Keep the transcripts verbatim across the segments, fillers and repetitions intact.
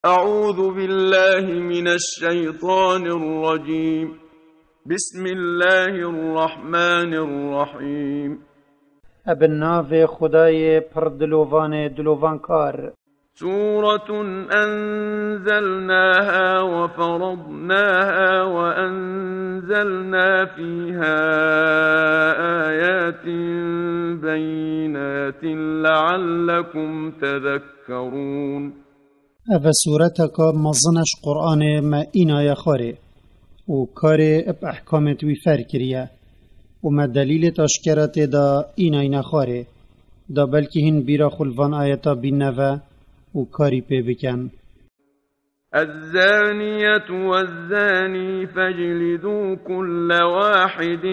أعوذ بالله من الشيطان الرجيم. بسم الله الرحمن الرحيم. Eb navê Xwedayê pir dilovanê dilovankar. سورة أنزلناها وفرضناها وأنزلنا فيها آيات بينات لعلكم تذكرون. Ev e sûreteka mezin e ji Qur'anê me înaye xwarê û karê bi ehkamêt wî fer kiriye û me delîlêt aşkera tê de înayne xwarê, da belkî hîn bîra xwe li van ayeta bînne ve û karî pê bikin. الزانية والزاني فاجلدوا كل واحد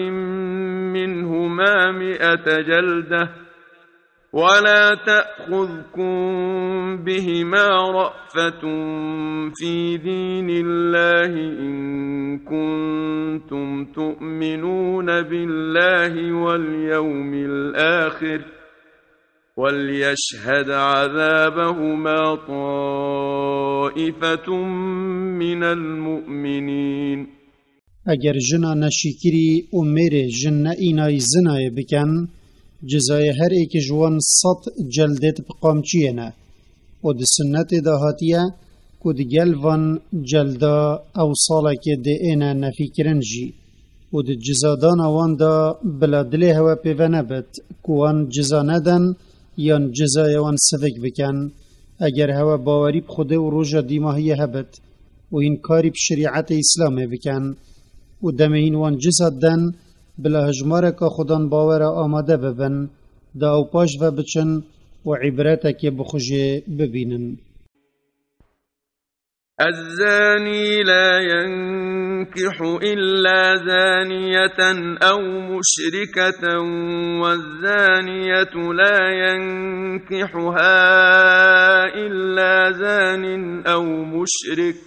منهما مائة جلدة ولا تأخذكم بهما رأفة في دين الله إن كنتم تؤمنون بالله واليوم الآخر وليشهد عذابهما طائفة من المؤمنين. Eger jina neşîkirî û mêrê jin neînayî zinayê bikin, cizayê her êkî ji wan sed celdêt bi qamçiyê ne. Û di sunnetê de hatiye ku di gel van celda ew salekê dê êne nefîkirin jî. Û di cizadana wan de bila dilê hewe pê ve nebit ku wan ciza neden yan cizayê wan sivik bikin, eger hewe bawerî bi Xwedê û roja dîmahiyê hebit û hîn karî bi şerîetê Îslamê bikin û demê hîn wan ciza den, bila hijmareka xwedan bawera amade bibin, da ew paş ve biçin û îbretekê bi xwe jê bibînin. الزاني لا ينكح إلا زانية أو مشركة والزانية لا ينكحها إلا زان أو مشرك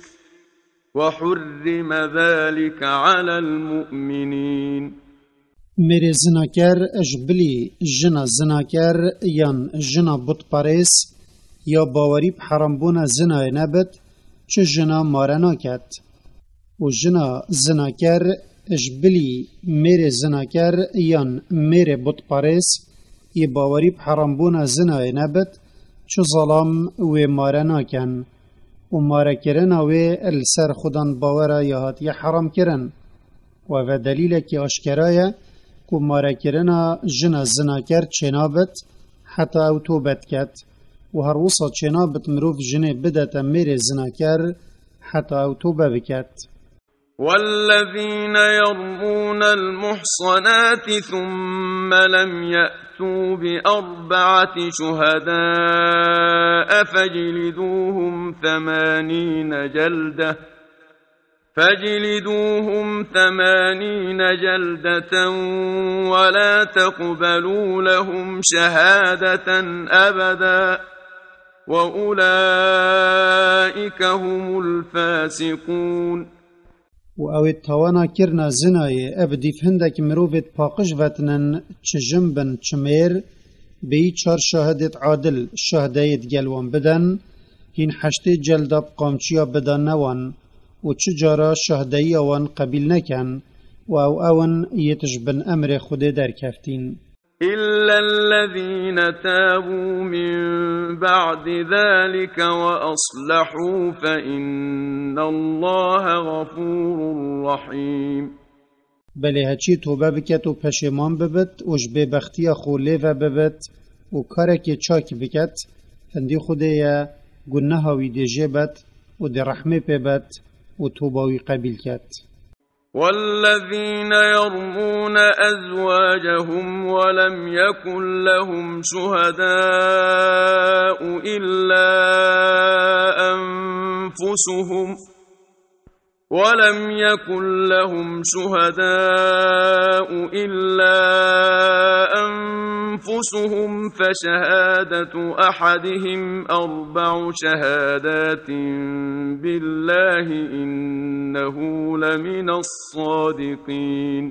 وحرم ذلك على المؤمنين. Mêrê zinaker ji bilî jina zinaker yan jina butparêz ya bawerî bi herambûna zinayê nebit, çi jina mare naket. Û jina zinaker ji bilî mêrê zinaker yan mêrê butparêz yê bawerî bi herambûna zinayê nebit, çi zalam wê mare nakin. Û marekirina wê li ser xudan bawera ya hatiye heramkirin. Û ev e delîlekî aşkera ye ku marekirina jina zinaker çênabit heta ew tobe diket. Û her wisa çênabit mirov jinê bidete mêrê zinaker heta ew tobe biket. والذين يرمون المحصنات ثم لم يأتوا بأربعة شهداء فاجلدوهم ثمانين جلدة، فاجلدوهم ثمانين جلدة ولا تقبلوا لهم شهادة أبدا وأولئك هم الفاسقون. Û ew ê tawana kirina zinayê, ev dîv hindek mirovêt paqij vetinin, çi jin bin, çi mêr, bêyî çar şahidêt adil şahdeyê digel wan bidin, hîn heştê celda bi qamçiya bidane wan û çi cara şahdeyiya wan qebîl nekin û ew ew in yêt ji bin emrê Xwedê derkeftîn. إلا الذين تابوا من بعد ذلك وأصلحوا فإن الله غفور رحيم. Belê heçî tobe biket û peşêman bibit û ji bêbextiya xwe lê ve bibit û karekê çak biket, hindî Xwedê ye, guneha wî dê jê bet û dê rehmê pê bet û toba wî qebîl ket. والذين يرمون أزواجهم ولم يكن لهم شهداء إلا أنفسهم ولم يكن لهم شهداء إلا أنفسهم فشهادة أحدهم أربع شهادات بالله إنه لمن الصادقين.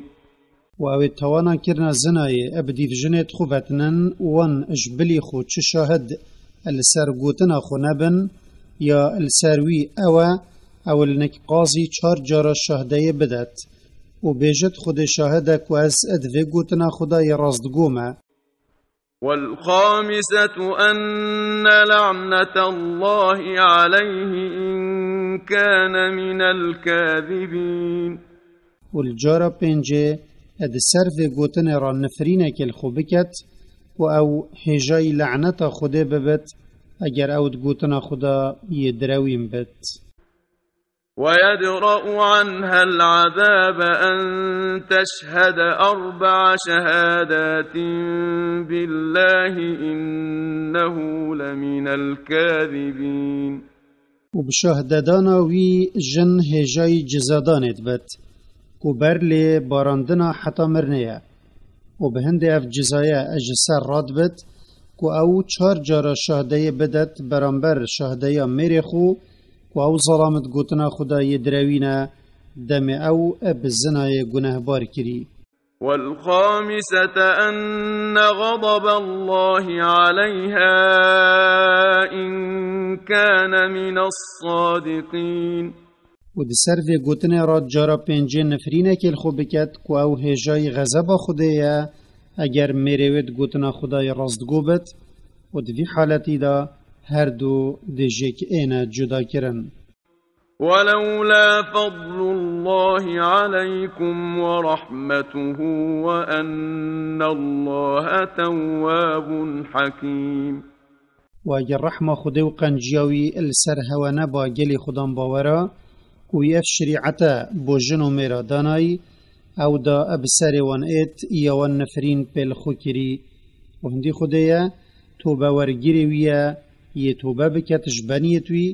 Û ew ê tawana kirina zinayê, ev dîv jinêt xwe vetinin, wan ji bilî xwe çi şahid li ser gotina xwe nebin, ya li ser wî ew e, ew li nik qazî çar cara şahdeyê bidet û bêjit, Xwedê şahid e ku ez di vê gotina xwe de yê rastgo me. والخامسة أن لعنة الله عليه إن كان من الكاذبين. Û li cara pêncê, e di ser vê gotinê re nifrînekê li xwe biket, ku ew hêjayî leneta Xwedê bibit, eger ew di gotina xwe de yê direwîn bit. ويدرأ عنها العذاب أن تشهد أربع شهادات بالله إنه لمن الكاذبين. û bi şahdedana wî jin hêjayî cizadanê dibit, ku ber lê barandina heta mirinê ye. Û bi hindê ev cizaye ji ser radibit, ku ew çar cara şahdeyê bidet beramber şahdeya mêrê xwe, ku ew zalam di gotina xwe de yê direwîne, demê ew bi zinayê gunehbar kirî. والخامسة أن غضب الله عليها إن كان من الصادقين. û di ser vê gotinê re cara pêncê nifrînekê li xwe biket, ku ew hêjayî xezeba Xwedê ye, eger mêrê wê di gotina Xwedayê rastgo bit, û di vî haletî de her du dê jêk êne cudakirin. ولولا فضل الله عليكم ورحمته وأن الله تواب حكيم. و eger rehma Xwedê û qenciya wî li ser hewe neba gelê Xudan bawera, ku wî ev şerîete bo jin û mêra danayî, ew da bi serê wan êt ya wan nifrîn pê li xwe kirî. Û hindî Xwedê ye, tobewergirê wî ye, yê tobe biket ji beniyêt wî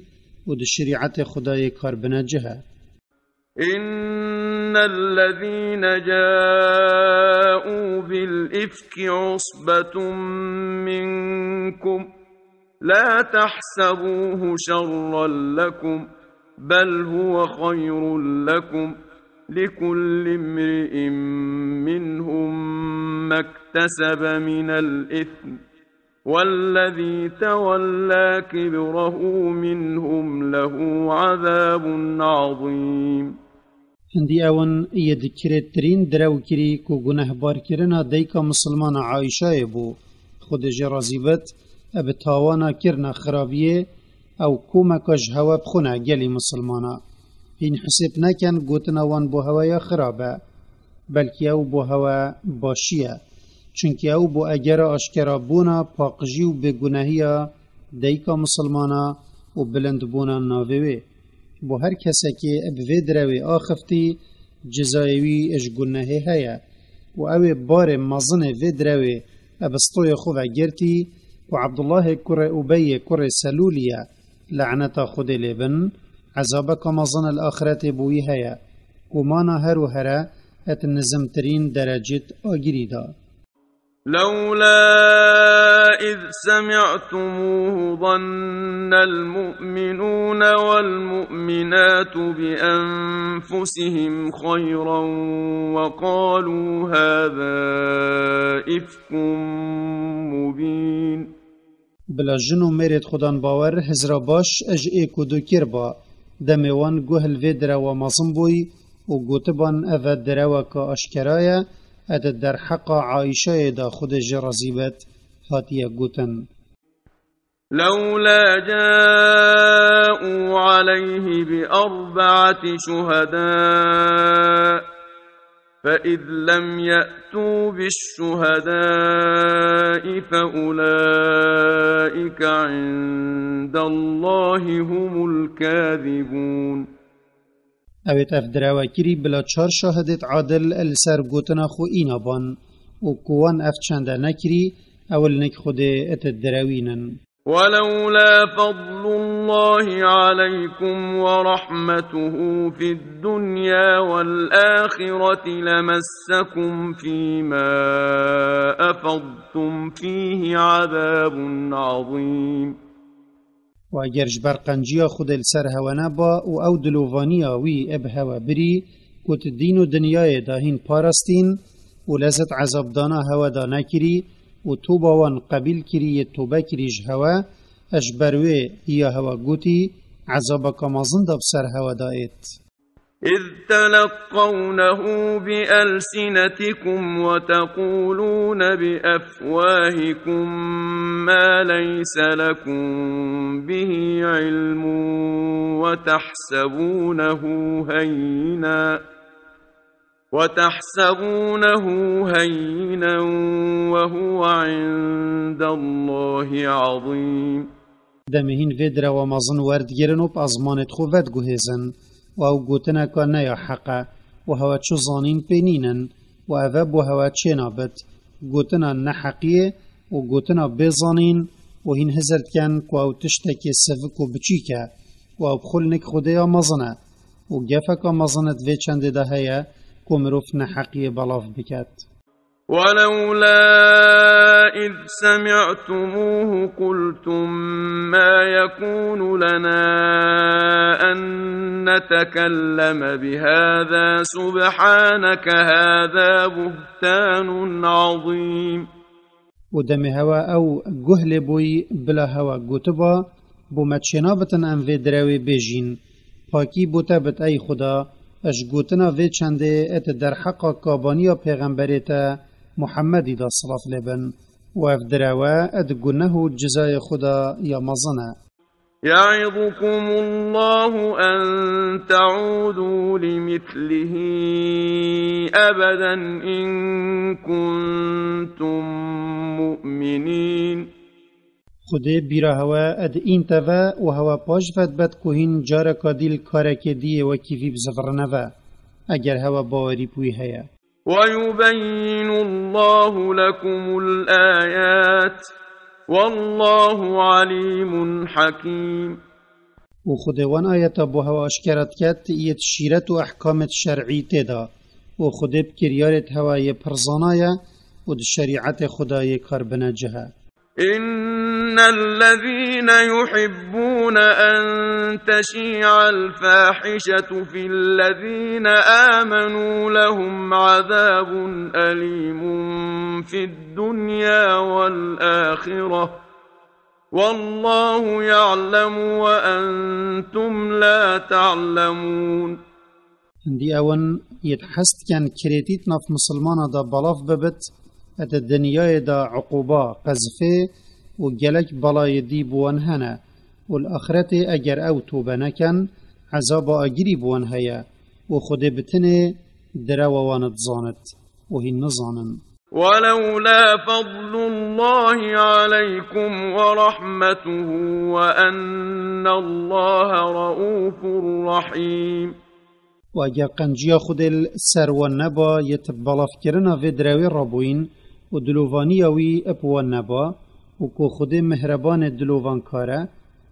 û di şerîetê Xwedayê kar bine cih e. إن الذين جاءوا بالإفك عصبة منكم لا تحسبوه شرا لكم بل هو خير لكم لكل امرئ منهم ما اكتسب من الإثم والذي تولى كبره منهم له عذاب عظيم. Hindî ew in yê di kirêtirîn direw kirî ku gunehbarkirina dayika misilmana Ayşayê bû, Xwedê jê razî bit, e bi tawana kirina xirabiyê, ew komeka ji hewe bi xwe ne gelî misilmana. Hîn hisêb neken gotina wan bo hewe ya xirab e, belkî ew bo hewe başî ye. Çunkî ew bo egera aşkerabûna paqijî û bêgunehiya dayika misilmana û bilindbûna navê wê. Bo her kesekê bi vê direwê axiftî, cizayê wî ji gunehê heye û ew ê barê mezinê vê direwê bi stoyê xwe vegirtî ku Ebdullahê kurê Ubeyê kurê Selûlî ye, leneta Xwedê lê bin, ezabeka mezin li axiretê bo wî heye. Gumana her û here et nizimtirîn derecêt agirî da. لولا إذ سمعتموه ظن المؤمنون والمؤمنات بأنفسهم خيرا وقالوا هذا إفك مبين. Bila jin û mêrêt xudan bawer hizra baş ji ê ku du kir ba, demê wan guh li vê direwa mezin bûy û gotiban, eve direweka aşkera ye, e di derheqa Ayşeyê de, Xwedê jê razî bit, hatiye gotin. لولا جاءوا عليه بأربعة شهداء فإذ لم يأتوا بالشهداء فأولئك عند الله هم الكاذبون. Ewêt ev direwe kirî bila çar şahidêt adil li ser gotina xwe îna ban û ku wan ev çende nekirî, ew li nik Xwedê ete direwînin. ولولا فضل الله عليكم ورحمته في الدنيا والآخرة لمسكم فيما أفضتم فيه عذاب عظيم. و eger ji ber qenciya Xwedê li ser hewe neba û ew dilovaniya wî eb hewe birî, ku tu dîn û dinyayê dahîn parastîn û lezet ezabdana hewe da nekirî û toba wan qebîl kirî yê tobe kirî ji hewe, ez ji ber wê ya hewe gotî, Ezabeka mezin de bi ser hewe de êt. إذ تلقونه بألسنتكم وتقولون بأفواهكم ما ليس لكم به علم وتحسبونه هينا وتحسبونه هينا وهو عند الله عظيم. Demê hîn vê direwa mezin werdigirin û bi ezmanêt xwe vediguhêzin, û ew gotineka ne ya heq e, û hewe çi zanîn pê nînin, û ev e bo hewe çênabit, gotina neheqiyê û gotina bêzanîn, û hîn hizir dikin ku ew tiştekê sivik û biçîk e, û ew bi xwe li nik Xwedê ya mezin e, û gefeka mezin di vê çendê de heye ku mirov neheqiyê belav biket. ولولا إذ سمعتموه قلتم ما يكون لنا أن نتكلم بهذا سبحانك هذا بهتان عظيم. Û demê hewe ew guh lê bûyî, bila hewe gotiba, bo me çênabitin em vê direwê bêjîn. Pakî bo te bit ey Xuda, ji gotina vê çendê et derheqa kabaniya pêxemberê te Muhemmedî de silav lê bin. Û ev direwe et guneh û cizayê Xuda ya mezin e. يعظكم الله أن تعودوا لمثله أبدا إن كنتم مؤمنين. Xwedê bîra hewe ed în te ve û hewe paş ve dibet ku hîn careka dî li karekê diyê wekî vî bizivrineve, eger hewe bawerî bi wî heye. ويبين الله لكم الآيات والله عليم حكيم. Û Xwedê wan ayeta bo hewe aşkera diket, yê di şîret û ehkamêt şer'î tê de. Û Xwedê bi kiryarêt hewe yê pir zana ye û di şerîetê Xwedayê kar bine cih e. إن الذين يحبون أن تشيع الفاحشة في الذين آمنوا لهم عذاب أليم في الدنيا والآخرة والله يعلم وأنتم لا تعلمون. Hindî ew in yêt hez dikin kirêtî di nav misilmana de belav bibit, di dinyayê de uquba, qezfê û gelek belayê dî bi wan hene û li axretê eger ew tobe nekin, ezaba agirî bi wan heye û Xwedê bi tinê direwa wan dizanit û hîn nizanin. ولولا فضل الله عليكم ورحمته وأن الله رءوف رحيم. Û eger qenciya Xwedê li ser wan neba, yê ti belavkirina vê direwê rabûyîn û dilovaniya wî bi wan neba û ku Xwedê mihrebanê dilovankar e,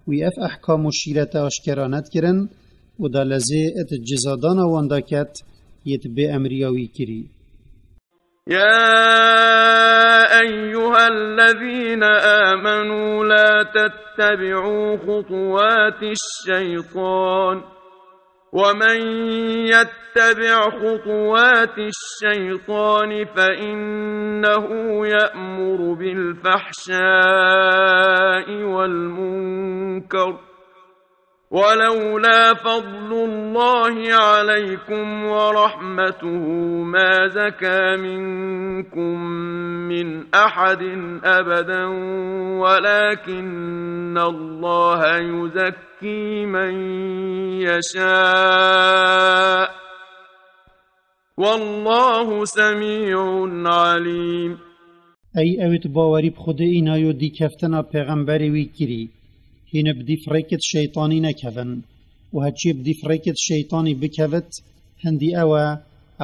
wî ev ehkam û şîrete aşkera nedikirin û da lezê it cizadana wan daket, yê ti bê emriya wî kirî. يا أيها الذين آمنوا لا تتبعوا خطوات الشيطان ومن يتبع خطوات الشيطان فإنه يأمر بالفحشاء والمنكر ولولا فضل الله عليكم ورحمته ما زكى منكم من أحد أبدا ولكن الله يزكي من يشاء والله سميع عليم. Ey ewêt bawerî bi Xwedê înayo dîkeftina pêxemberê wî kirî, hîn bi dîf rêkit şeytanî nekevin û heçî bi dîf rêkit şeytanî bikevit, hindî ew e,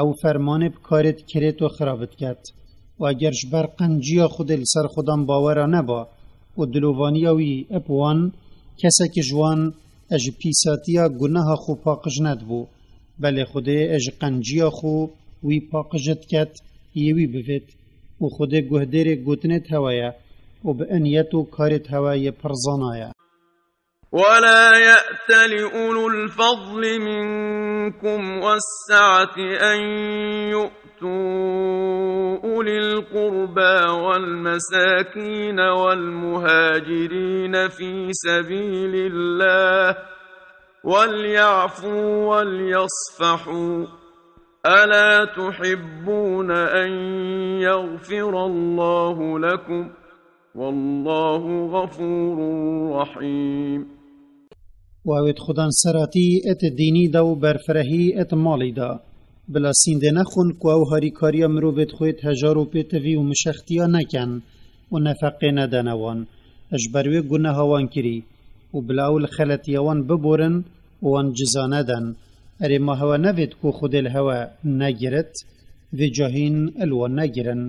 ew fermanê bi karêt kirêt û xirab diket. Û eger ji ber qenciya Xwedê li ser Xwedan bawera neba û dilovaniya wî bi wan, kesekî ji wan ji pîsatiya guneha xwe paqij nedibû. Belê Xwedê ji qenciya xwe wî paqij diket, yê wî bivêt. Û Xwedê guhdêrê gotinêt hewe ye û bi iniyet û karêt hewe yê pir zana ye. ولا يأتل أولو الفضل منكم والسعة أن يؤتوا أولي القربى والمساكين والمهاجرين في سبيل الله وليعفوا وليصفحوا، ألا تحبون أن يغفر الله لكم، والله غفور رحيم. Û ew ê xudan seratî et dînî da û berfirehî et malî da. Bila sîndê nexwin ku ew harîkariya mirovêt xwê hejar û pêtivî û mişextiya nekin û nefeqê nedene wan. Ji ber wê guneha wan kirî û bila ew li xeletiya wan biborin û wan ciza neden. Erê ma hewe nevêt ku Xwedê li hewe negirit, vê cahîn li wan negirin.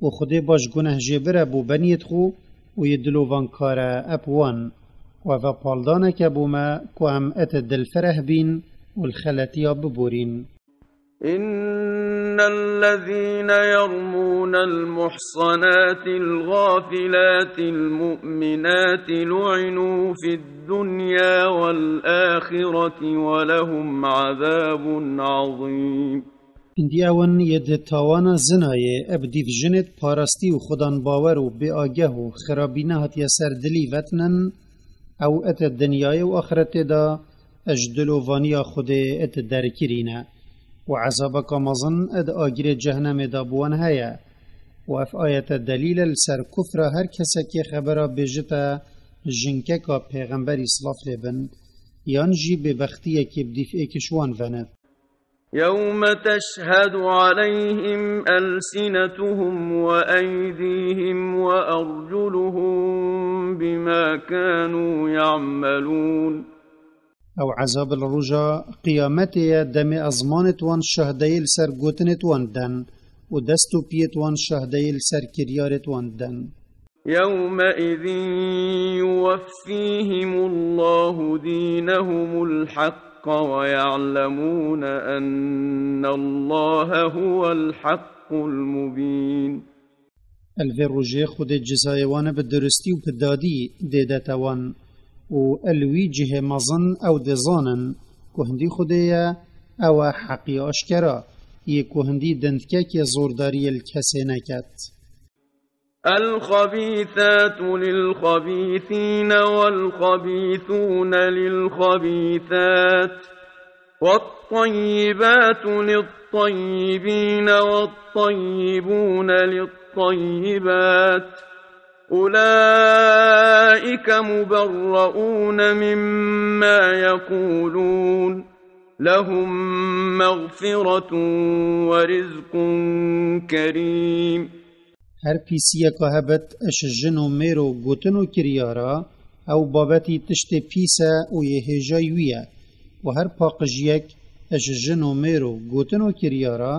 Û Xwedê baş guneh jê bire bo beniyêt xwe û yê dilovankare ep wan. Û eve paldaneke bo me ku em et dilfereh bîn û li xeletiya biborîn. إن الذين يرمون المحصنات الغافلات المؤمنات لعنوا في الدنيا والآخرة ولهم عذاب عظيم. Hindî ew in yê di tawana zinayê eb dîv jinêt parastî û xudan bawer û bêageh û xirabî nehatiye ser dilî vetinin, ew et dinyayê û axiretê de ji dilovaniya Xwedê et derkirî ne. Û ezabeka mezin et agirê cehnemê de bi wan heye. Û ev ayete delîl e li ser kufra her kesekê xebera bêjite jinkeka pêxemberî silav lê bin, yan jî bêbextiyekê bi dîv êk ji wan ve ne. يوم تشهد عليهم ألسنتهم وأيديهم وأرجلهم بما كانوا يعملون. Ew ezab li roja qiyametê ye, demê ezmanêt wan şahdeyê li ser gotinêt wan den û dest û piyêt wan şahdeyê li ser kiryarêt wan den. يومئذ يوفيهم الله دينهم الحق ويعلمون أن الله هو الحق المبين. Li vê rojê Xwedê cizayê wan bi duristî û bi dadî dêdete wan û li wî cihê mezin ew dizanin ku hindî Xwedê ye, ew e heqî aşkera, yê ku hindî dindkekê zordariyê li kesê neket. الخبيثات للخبيثين والخبيثون للخبيثات والطيبات للطيبين والطيبون للطيبات، أولئك مبرؤون مما يقولون، لهم مغفرة ورزق كريم. Her pîsiyeka hebit ji jin û mêro gotin û kiryara, ew babetî tiştê pîs e û yê hêjayî wî ye. Û her paqijiyek ji jin û mêro gotin û kiryara,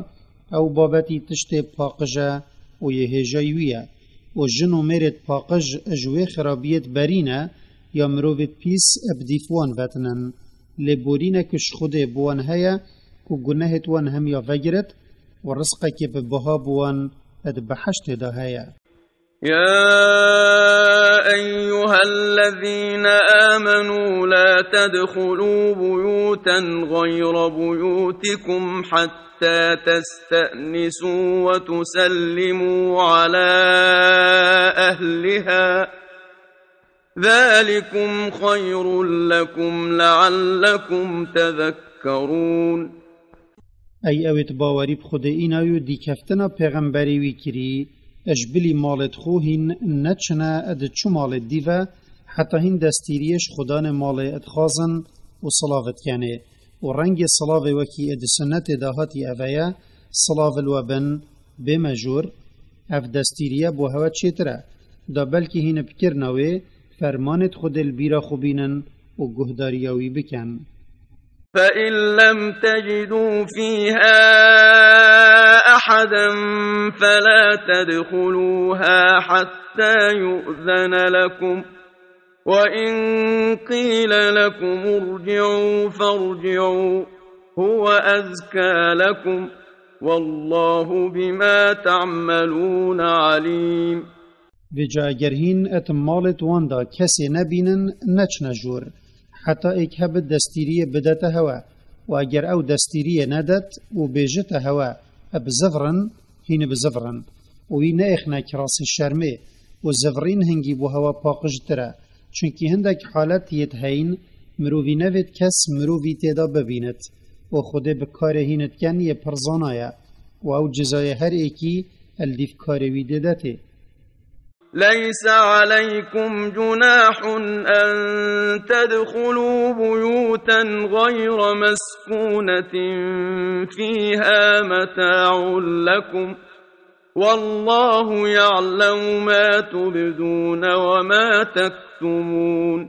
ew babetî tiştê paqij e û yê hêjayî wî ye. Û jin û mêrêt paqij ji wê xirabiyêt berî ne, ya mirovêt pîs bi dîf wan vetinin. Lêborînek ji Xwedê bi wan heye ku gunehêt wan hemiya vegirit û rizqekê bi biha bi wan di behiştê de heye. يا أيها الذين آمنوا لا تدخلوا بيوتا غير بيوتكم حتى تستأنسوا وتسلموا على أهلها، ذلكم خير لكم لعلكم تذكرون. Ey ewêt bawerî bi Xwedê înayî û dîkeftina pêxemberê wî kirî, ji bilî malêt xwe hîn neçine di çi malê dî ve, heta hîn destîriyê ji xudanê malê dixwazin û silav dikenê. Û rengê silavê wekî di sunnetê de hatî eve ye, silav li we bin, bê me jor, ev destîriye bo hewe çêtir e. Da belkî hîn bi kirina wê fermanêt Xwedê li bîra xwe bînin û guhdariya wî bikin. فإن لم تجدوا فيها أحدا فلا تدخلوها حتى يؤذن لكم، وإن قيل لكم ارجعوا فارجعوا، هو أزكى لكم، والله بما تعملون عليم. Vêca eger hîn et malêt wan da kesê nebînin, neçine jor, heta êk hebit destîriyê bidete hewe, û eger ew destîriyê nedet û bêjite hewe, e, bizivirin, hîn bizivirin, û wî neêxine kirasê şermê, û zivirîn hingî bo hewe paqijtir e, çunkî hindek halet yêt heyîn, Mirovî nevêt kes mirovî têda bibînit û Xwedê bi karê hîn diken yê pir zana ye û ew cezayê her êkî el dîv karê wî dêdetê. ليس عليكم جناح أن تدخلوا بيوتا غير مسكونة فيها متاع لكم والله يعلم ما تبدون وما تكتمون.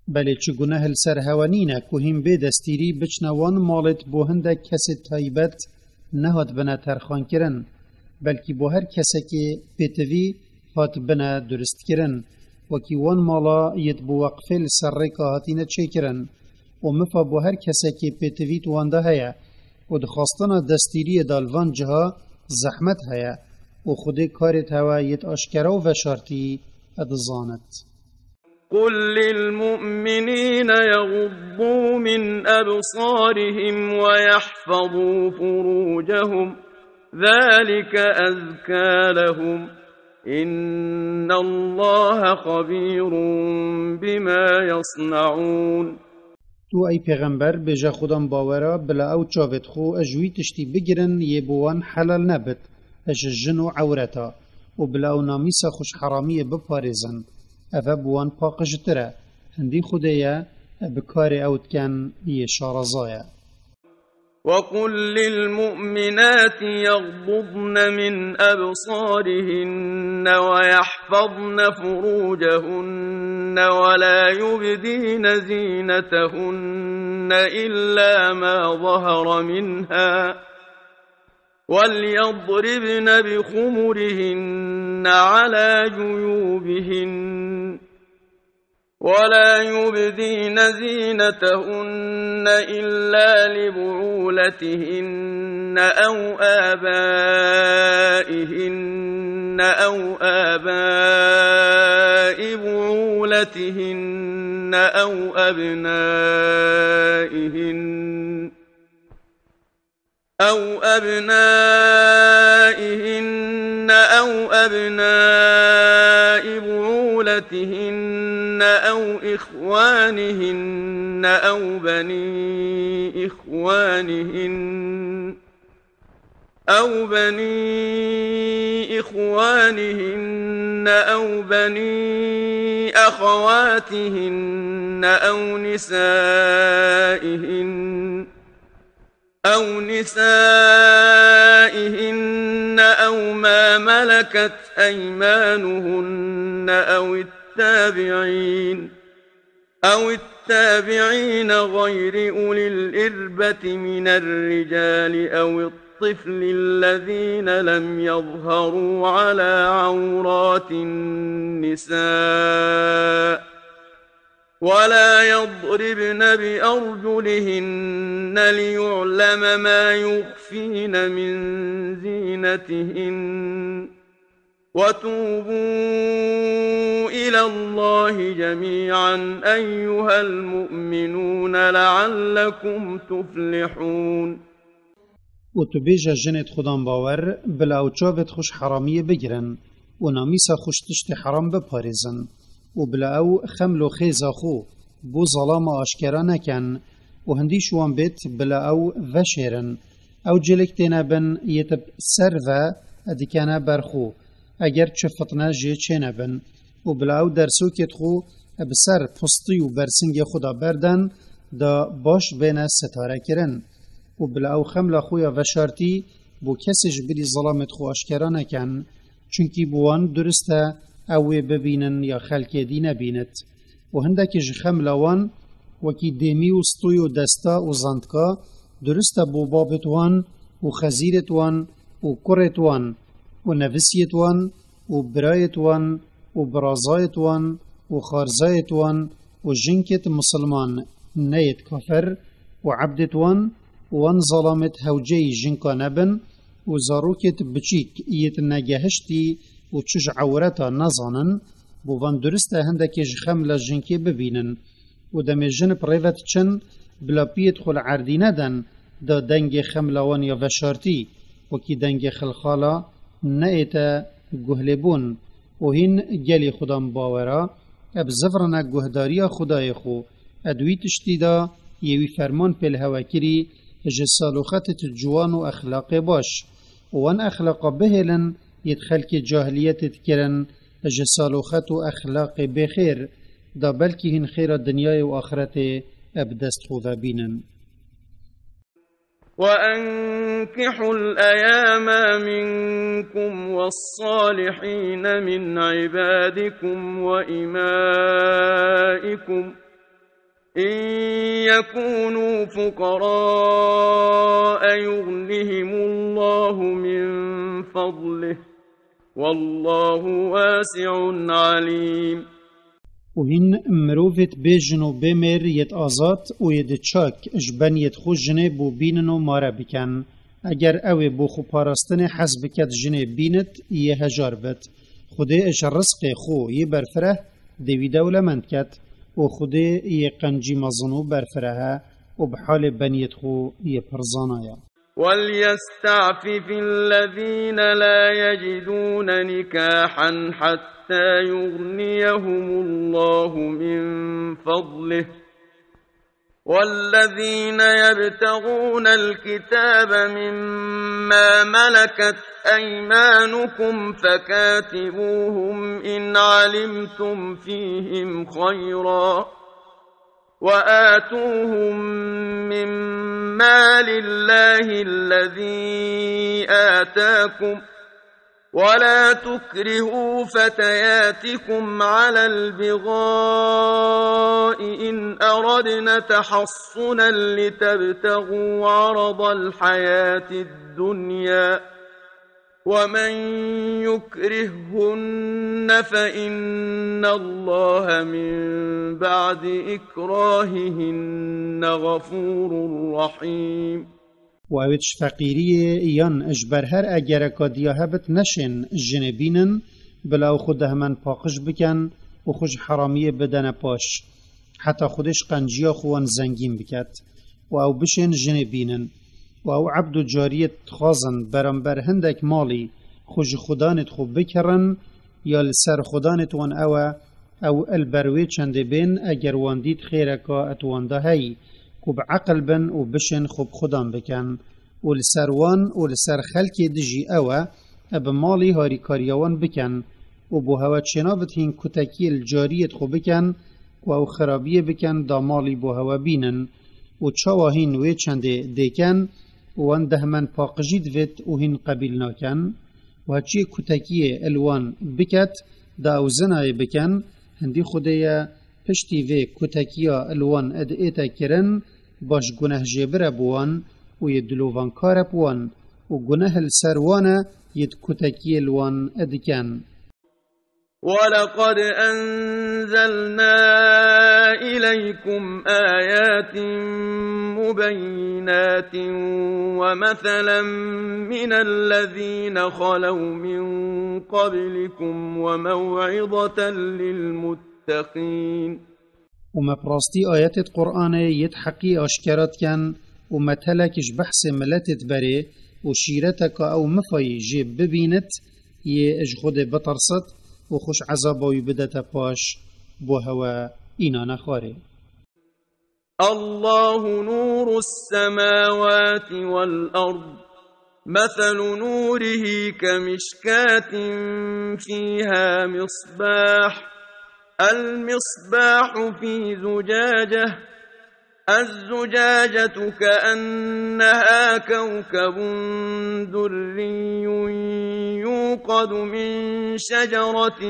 Belê çi guneh li ser hewe nîne ku hîn bê destîrî biçine wan malêt bo hindek kesê taybet nehat bine terxankirin, belkî bo her kesekê pêtivî hat bine duristkirin, wekî wan mala yêt bi weqfê li ser rêka hatine çêkirin û mifa bo her kesekê pêtivît wan de heye û dixwastina destîriyê de li van ciha zehmet heye û Xwedê karêt hewe yêt aşkera û veşartî dizanit. قل للمؤمنين يغضوا من أبصارهم ويحفظوا فروجهم ذلك أزكى لهم إن الله خبير بما يصنعون. Tu ey pêxember bêje xudan bawera bila ew çavêt xwe ji wî tiştî bigirin yê bo wan helal nebit, ji jin û ewreta, û bila ew namîsa xwe ji heramiyê biparêzin, ev e bo wan paqijtir e, hindî Xwedê ye, bi karê ew diken yê şaraza ye. وقل للمؤمنات يغضضن من أبصارهن ويحفظن فروجهن ولا يبدين زينتهن إلا ما ظهر منها وليضربن بخمرهن على جيوبهن ولا يبدين زينتهن إلا لبعولتهن أو آبائهن أو آباء بعولتهن أو أبنائهن أو أبنائهن أو أبناء بعولتهن أو إخوانهن أو بني إخوانهن أو بني إخوانهن أو بني أخواتهن أو نسائهن أو نسائهن أو ما ملكت أيمانهن أو التابعين أو التابعين غير أولي الإربة من الرجال أو الطفل الذين لم يظهروا على عورات النساء ولا يضربن بأرجلهن ليعلم ما يخفين من زينتهن وتوبوا إلى الله جميعا أيها المؤمنون لعلكم تفلحون. û tu bêje jinêt xudan bawer, bila ew çavêt xwe ji heramiyê bigirin û namîsa xwe ji tiştê heram biparêzin û bila ew xeml û xêza xwe bo zalama aşkera nekin û hindî ji wan bêt bila ew veşêrin. Ew cilêk têne bin yê tib ser ve dikene ber xwe, eger çi fitne jê çênebin û bila ew dersokêt xwe bi ser postî û bersingê xwe de berden da baş bêne sitarekirin û bila ew xemla xwe ya veşartî bo kesê ji bilî zilamêt xwe aşkera nekin, çunkî bi wan durist e ew wê bibînin ya xelkê dî nebînit. û hindekî ji xemla wan, wekî dêmî û stûy û desta û zantka, durist e bo babêt wan û xezîrêt wan û kurêt wan û nevisiyêt wan û birayêt wan û birazayêt wan û xarzayêt wan û jinkêt misilman neyêt kafir û ebdêt wan û wan zalamêt hewceyî jinka nebin û zarokêt biçîk yêt negehiştî û çi ji ewreta nezanin, bo van durist e hindekê ji xemla jinkê bibînin û demê jin bi rê ve diçin, bila piyêt xwe li erdî nedin, da dengê xemla wan ya veşartî, wekî dengê xilxala, neyête guhlêbûn û hîn gelî xudan bawera, e bi zivrine guhdariya Xwedayê xwe, Ed wî tiştî da yê wî ferman pêl hewe kirî ji saloxetê tu ciwan û exlaqê baş. Û wan exlaqa bihêlin yê di xelkê cahiliyetê dikirin ji saloxet û exlaqê bêxêr, da belkî hîn xêra dinyayê û axretê bi dest xwe ve bînin. وأنكحوا الأيامى منكم والصالحين من عبادكم وإمائكم إن يكونوا فقراء يغنهم الله من فضله والله واسع عليم. Û hîn mirovêt bê jin û bê mêr yêt azad û yê di çak ji ben yêt xwe jinê bo bînin û mare biken. Eger ew ê bo xwe parastinê hez biket jinê bînit, yê hejar bit. Xwedê ji rizqê xwe yê berfireh dê wî dewlemend ket û Xwedê yê qencî mezin û berfireh e û bi halê ben yêt xwe yê pir zana ye. وليستعفف الذين لا يجدون نكاحا حتى يغنيهم الله من فضله والذين يبتغون الكتاب مما ملكت أيمانكم فكاتبوهم إن علمتم فيهم خيرا وآتوهم من مال الله الذي آتاكم ولا تكرهوا فتياتكم على البغاء إن أردن تحصنا لتبتغوا عرض الحياة الدنيا ومن يكرههن فإن الله من بعد إكراههن غفور رحيم. Û ew ê ji feqîriyê yan ji ber her egereka diya hebit neşên jinê bînin, bila ew xwe dehmend paqij biken û xwe ji heramiyê bidene paş, heta Xwedê ji qenciya xwe wan zengîn biket û ew bişên jinê bînin. Û ew ebd û cariyêt dixwazin beramber hindek malî xwe ji xudanêt xwe bikirin ya li ser xudanêt wan ew e, ew li ber wê çendê bên eger wan dît xêreka et wan de heyî, ku bi eqil bin û bişên xwe bi xudan bikin. Û li ser wan û li ser xelkê dijî ew e, e bi malî harîkariya wan bikin û bo hewe çênabit hîn kutekiyê li cariyêt xwe bikin ku ew xirabiyê bikin da malî bo hewe bînin. Û çawa hîn wê çendê dêken û wan dehmend paqijî divêt û hîn qebîl nakin. Û heçiyê kutekiyê li wan biket, da ew zinayê bikin, hindî Xwedê ye, piştî vê kutekiya li wan ed ête kirin, baş gunehjêbir e bi wan û yê dilovankar e bi wan û guneh li ser wan e yê di kutekiyê li wan ed diken. ولقد أنزلنا إليكم آيات مبينات ومثلا من الذين خلوا من قبلكم وموعظة للمتقين. û me bi rastî ayetêt Qur'anê yêt heqî aşkera diken û me telek ji behsê miletêt berê û şîreteka ew mifayî jê bibînit, yê ji Xwedê bitirsit û xwe ji ezaba wî bidete paş, bo hewe înane xwarê. الله نور السماوات والأرض مثل نوره كمشكاة فيها مصباح المصباح في زجاجة الزجاجة كأنها كوكب دري يوقد من شجرة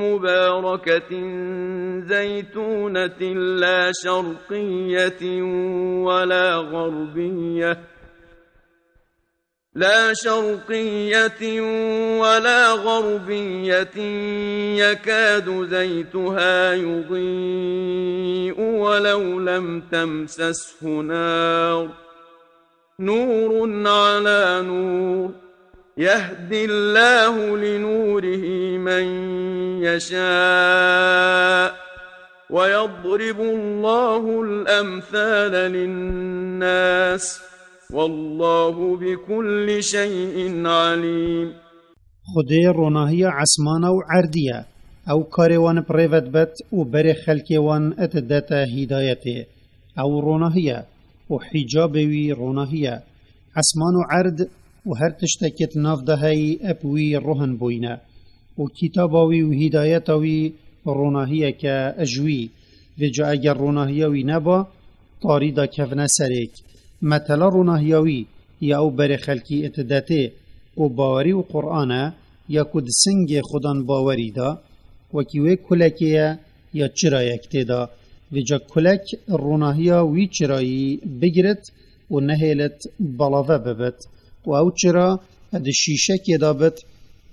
مباركة زيتونة لا شرقية ولا غربية لا شرقية ولا غربية يكاد زيتها يضيء ولو لم تمسسه نار نور على نور يهدي الله لنوره من يشاء ويضرب الله الأمثال للناس والله بكل شيء عليم. Xwedê ronahiya esmana û erdî ye. Ew karê wan bi rê ve dibet û berê xelkê wan didete hîdayetê. Ew ronahî ye û hîcabê wî ronahî ye. Esman û erd û her tiştekê di nav de heyî bi wî rohin bûyîne. Û kitaba wî û hîdayeta wî ronahiyeke ji wî. Vêca eger ronahiya wî neba, tarî da kevne serêk. Metela ronahiya wî ya ew berê xelkî didetê û bawerî û Qur'an e, ya ku di singê Xudan bawerî da, wekî wê kulekê ye ya çirayek tê da. Vêca kulek ronahiya wî çirayî bigirit û nehêlit balave bibit. Û ew çira di şîşekê de bit,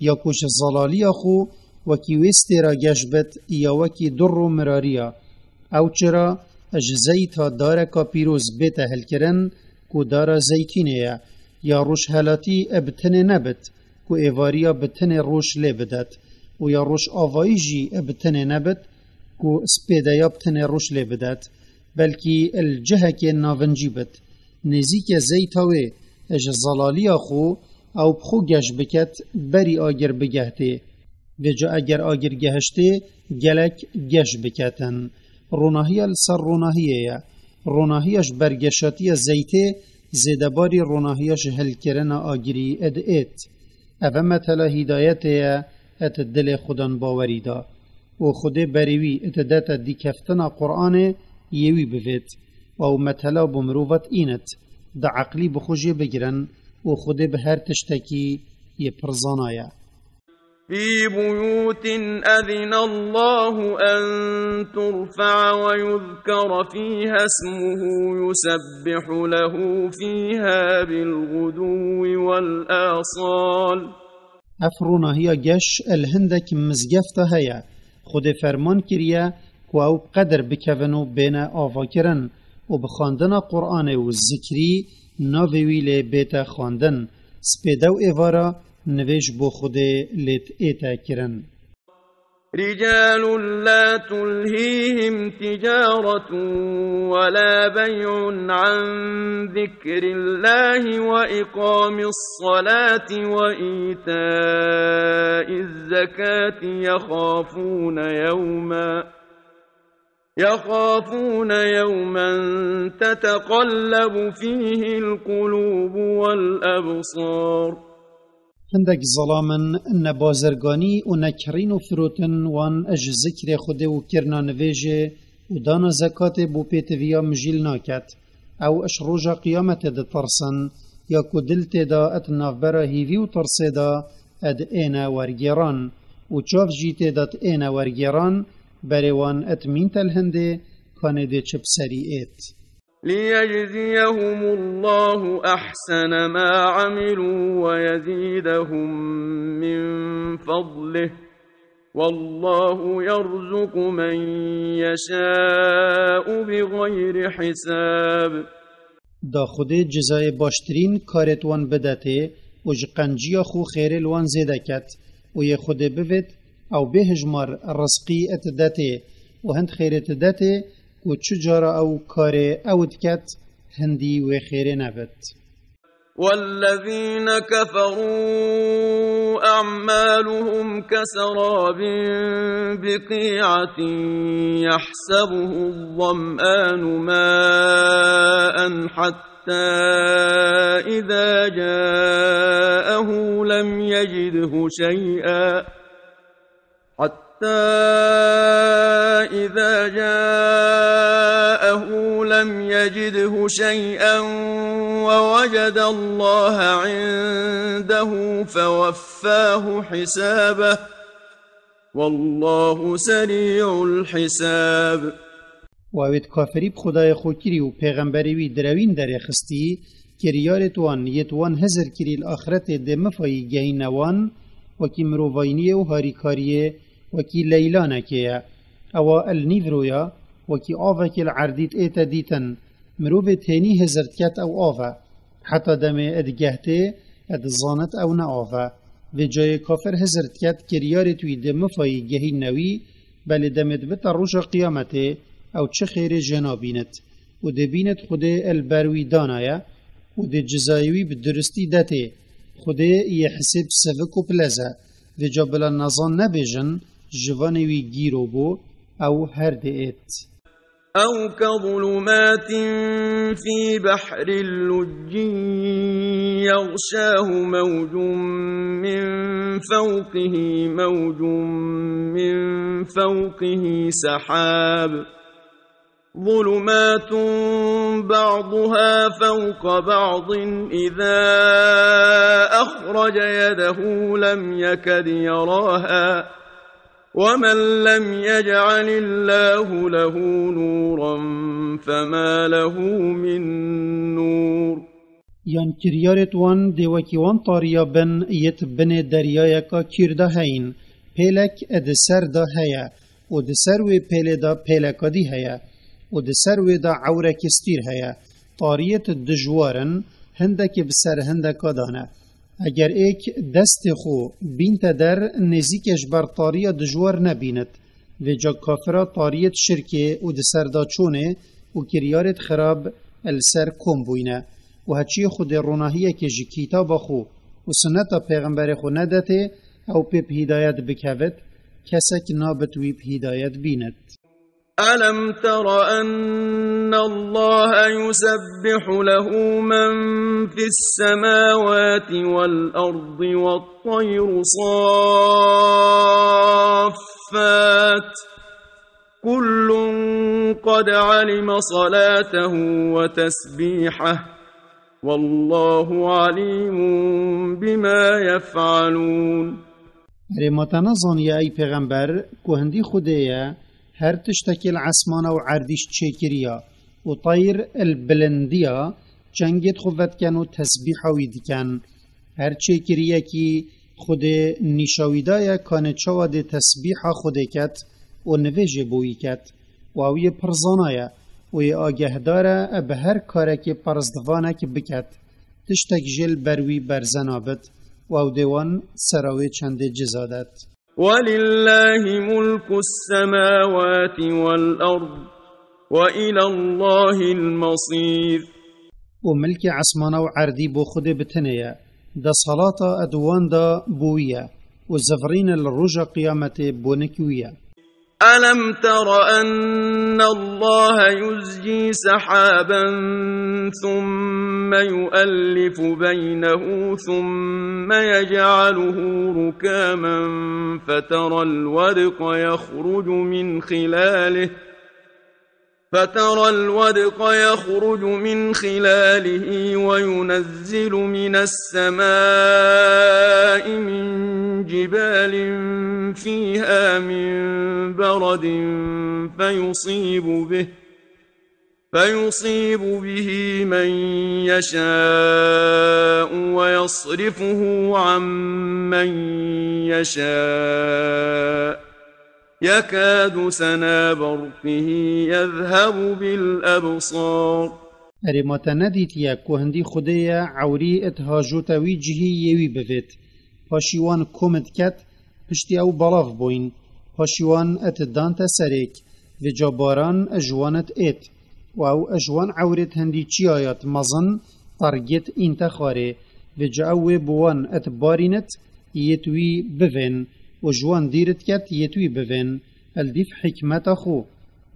ya ku ji zelaliya xwe wekî wê stêra geş bit, ya wekî dur û mirariya. Ew çira ji zeyta dareka pîroz bête hilkirin, ku dara zeytûnê ye, ya rojhelatî bi tinê nebit, ku êvariya bi tinê roj lê bidet, û ya rojavayî jî bi tinê nebit, ku spêdeya bi tinê roj lê bidet, belkî li cihekê navincî bit. Nêzîkê zeyta wê ji zelaliya xwe ew bi xwe geş biket, berî agir bigehtê. Vêca eger agir gehiştê, gelek geş biketin. Ronahiya li ser ronahiyê ye. Ronahiya ji bergeşatiya zeytê zêdebarî ronahiya ji hilkirina agirî diêt. Ev e metela hîdayetê ye, et dilê Xudan bawerî da. Û Xudê berê wî didete dîkeftina Qur'anê yê wî bivêt. Ew metela bo mirova tînit. Di eqlî bi xwe jê bigirin û Xudê bi her tiştekî yê pir zana ye. في بيوت أذن الله أن ترفع ويذكر فيها اسمه يسبح له فيها بالغدو والآصال. Ev ronahiya geş li hindek mizgefta heye. Xwedê ferman kiriye ku ew bi qedir bikevin û bêne avakirin û bi xwendina Qur'anê û zikrî navê wî lê bête xwendin. Spêde û êvara nivêj bo Xwedê lê diête kirin. رجال لا تلهيهم تجارة ولا بيع عن ذكر الله وإقام الصلاة وإيتاء الزكاة يخافون يوما، يخافون يوما تتقلب فيه القلوب والأبصار. Hindek zelam in, ne bazirganî û ne kirîn û firotin wan ji zikrê Xwedê û kirina nivêjê û dana zekatê bo pêtiviya mijîl naket. Ew ji roja qiyametê ditirsin, ya ku dil tê de di navbera hîvî û tirsê de diêne wergêran û çav jî tê de diêne wergêran, berê wan di mîn te li hindê kanê dê çi bi serî êt. ليجزيهم الله أحسن ما عملوا ويزيدهم من فضله، والله يرزق من يشاء بغير حساب. Da Xwedê cizayê baştirîn karê wan bidetê û ji qenciya xwe xêrê li wan zêde ket û yê Xwedê bivêt, ew bêhijmar rizqî et detê û hind xêrê ti detê ku çi cara ew karê ew diket, hindî wê xêrê nebit. والذين كفروا أعمالهم كسراب بقيعة يحسبه الظمآن ماء حتى إذا جاءه لم يجده شيئا، حتى إذا جاءه لم يجده شيئا ووجد الله عنده فوفاه حسابه، والله سريع الحساب. Û ew ê di kafirî bi Xwedayê xwe kirî û pêxemberê wî direwîn derê xistî, kiryarê wan yê wan hizir kirî li axretê dê mifayî gehîne wan, wekî mirovayîniyê û harîkariyê, wekî leylanekê ye. Ewa el nîvroya, wekî avekê li erdî diête dîtin. Mirovê tênî hizir diket ew av e. Heta demê digehtê, dizanit ew ne av e. Vê cayê kafir hizir diket kiryarê wî dê mifayî gehîne wî, belê demê dibite roja qiyametê, ew çi xêrê jê nabînit. Û dê bînit Xwedê el ber wî danaye û dê cizayê wî bi duristî detê. Xwedê yê hisêb sivik û pilez e. Vêca bila nezan nebêjin, ji vanê wî gîro bû, ew her diêt. أو كظلمات في بحر لجي يغشاه موج من فوقه موج من فوقه سحاب ظلمات بعضها فوق بعض إذا أخرج يده لم يكد يراها ومن لم يجعل الله له نورا فما له من نور. Yan kiryarêt wan dê wekî wan tariya bin yêt binê deryayeka kîr de heyîn, pêlek di ser de heye û di ser wê pêlê de pêleka dî heye û di ser wê de ewrekê stîr heye. Tariyêt dijwar in, hindekê bi ser hindeka de ne. Eger êk destê xwe bînte der, nêzîkê ji ber tariya dijwar nebînit. Vêca kafira tariyêt şirkê û di ser de çûnê û kiryarêt xirab li ser kom bûyne. Û heçiyê Xwedê ronahiyekê ji kitaba xwe û sunneta pêxemberê xwe nedetê, ew pê bi hîdayet bikevit, kesek nabit wî bi hîdayet bînit. ألم تر أن الله يسبح له من في السماوات والأرض والطير صافات كل قد علم صلاته وتسبيحه والله عليم بما يفعلون. Erê, ma te nezaniye ey pêxember, ku hindî Xwedê ye, her tiştekî li esmana û erdî çêkiriya û teyr li bilindiya çengêt xwe vediken û tesbîha wî diken. Her çêkiriyekî Xwedê nîşa wî daye kanê çawa dê tesbîha Xwedê ket û nivêjê bo wî ket. Û ew yê pir zana ye û yê agehdar e, e bi her karekê perestvanek biket, tiştek jê li ber wî berze nabit û ew dê wan sera wê çendê ciza det. ولله ملك السماوات والأرض وإلى الله المصير. Û milkê esmana û erdî bo Xwedê bi tenê ye, desthilata di wan de bo wî ye û zivirîn li roja qiyametê bonik wî ye. ألم تر أن الله يزجي سحابا ثم يؤلف بينه ثم يجعله ركاما فترى الودق يخرج من خلاله فترى الودق يخرج من خلاله وينزل من السماء من جبال فيها من برد فيصيب به فيصيب به من يشاء ويصرفه عن من يشاء يكاد سنا برقه يذهب بالأبصار. Erê, ma te nedîtiye ku hindî Xwedê ye, ewrî it hajota wî cihî yê wî bivêt. Paşî wan kom diket, piştî ew belav bûyn. Paşî wan it dante serêk, vêca baran ji wan it êt. Û ew ji wan ewrêt hindî çiyayat mezin tergêt înte xwarê, vêca ew wê bi wan it barînit, yêt wî bivên û ji wan dîr diket yêt wî bivên, el dîf hikmeta xwe.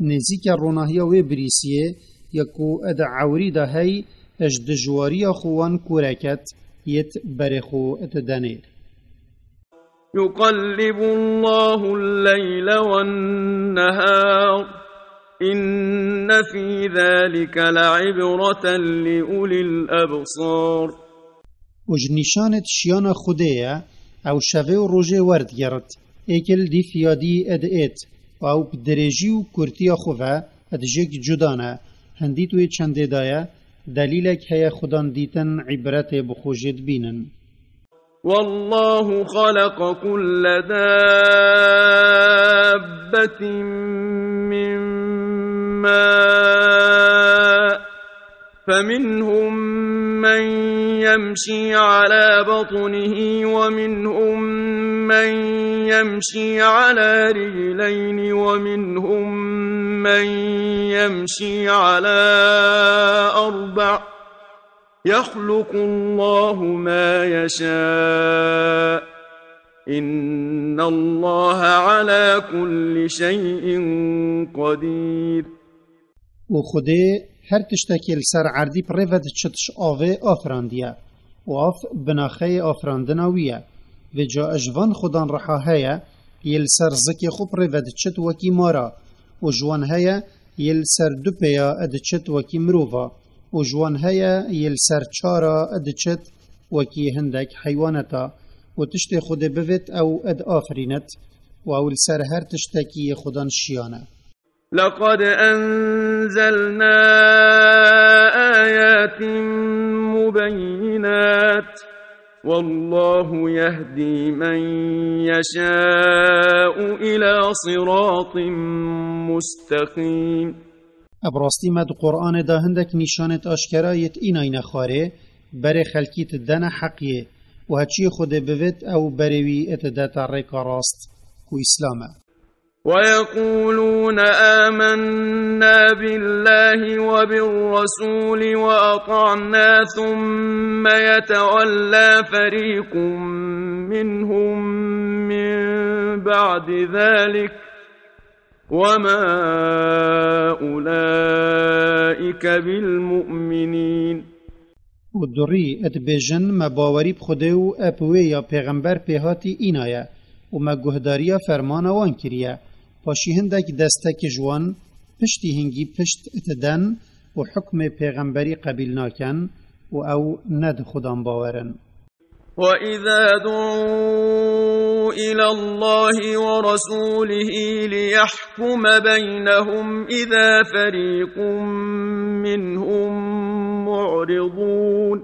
Nêzîke ronahiya wê birîsiyê, ya ku ed ewrî de hey, ji dijwariya xwe wan kûreket, yêt berê xwe didenê. يقلب الله الليل والنهار إن في ذلك لعبرة لأولي الأبصار. Û ji nîşanêt şiyana Xwedê ye, ew şevê û rojê werdigerit, êkil dîf ya dî ed êt, û ew bi dirêjî û kurtiya xwe ve ed jêk cuda ne, hindît wê çendê daye, delîlek heye xudan dîtin îbretê bi xwe jê dibînin. والله خلق كل دابة من ماء فمنهم من يمشي على بطنه ومنهم من يمشي على رجلين ومنهم من يمشي على أربع يخلق الله ما يشاء إن الله على كل شيء قدير. û Xwedê her tiştekê li ser erdî bi rê ve diçit ji avê afirandiye û av binaxeyê afirandina wî ye. Vêca ji van xudan riha heye yê li ser zikê xwe bi rê ve diçit wekî mara û ji wan heye yê li ser du pêya diçit wekî mirova û ji wan heye yê li ser çara diçit wekî hindek heywaneta û tiştê Xwedê bivêt ew diafirînit û ew li ser her tiştekî yê xudan şiyan e. لقد أنزلنا آيات مبينات والله يهدي من يشاء إلى صراط مستقيم. Bi rastî me di Qur'anê de hindek nîşanêt aşkera yêt înayne xwarê, berê xelkî ti dene heqiyê û heçiyê Xwedê bivêt ew berê wî ti dete rêka rast ku Îslam e. ويقولون آمنا بالله وبالرسول وأطعنا ثم يتولى فريق منهم من بعد ذلك وما أولئك بالمؤمنين. û durî dibêjin, me bawerî bi Xwedê û bi wê ya pêxember pêhatî înaye û me guhdariya fermana wan kiriye. Paşî hindek destek ji wan piştî hingî pişt diden û hukmê pêxemberî qebîl nakin û ew ne di Xudan bawer in. وإذا دعوا إلى الله ورسوله ليحكم بينهم إذا فريق منهم معرضون.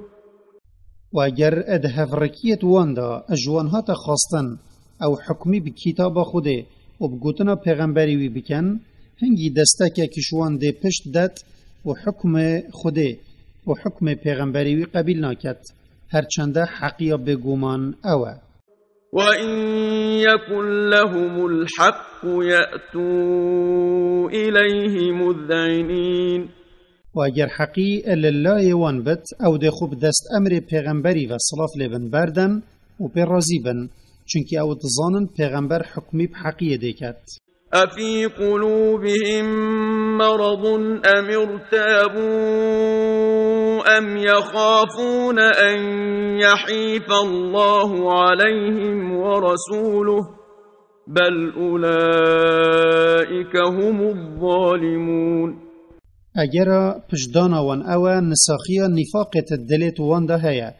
û eger di hevrikiyêt wan de ji wan hate xwestin ew hukmî bi kitaba Xwedê û bi gotina pêxemberî wî bikin, hingî destekek ji wan dê pişt det û hukmê Xwedê û hukmê pêxemberî wî qebîl naket. Her çende heqiya bêguman ew e. وإن يكن لهم الحق يأتوا إليه مذعنين. û eger heqî li layê wan bit, ew dê xwe bi dest emrê pêxemberî ve silav lê bin berden û pê razî bin, çunkî ew dizanin pêxember hukmî bi heqiyê dê ket. أفي قلوبهم مرض أم ارتابوا أم يخافون أن يحيف الله عليهم ورسوله بل أولئك هم الظالمون. Egera piştdana wan ew e nisaxiya nîfaqê di dilê wan de heye,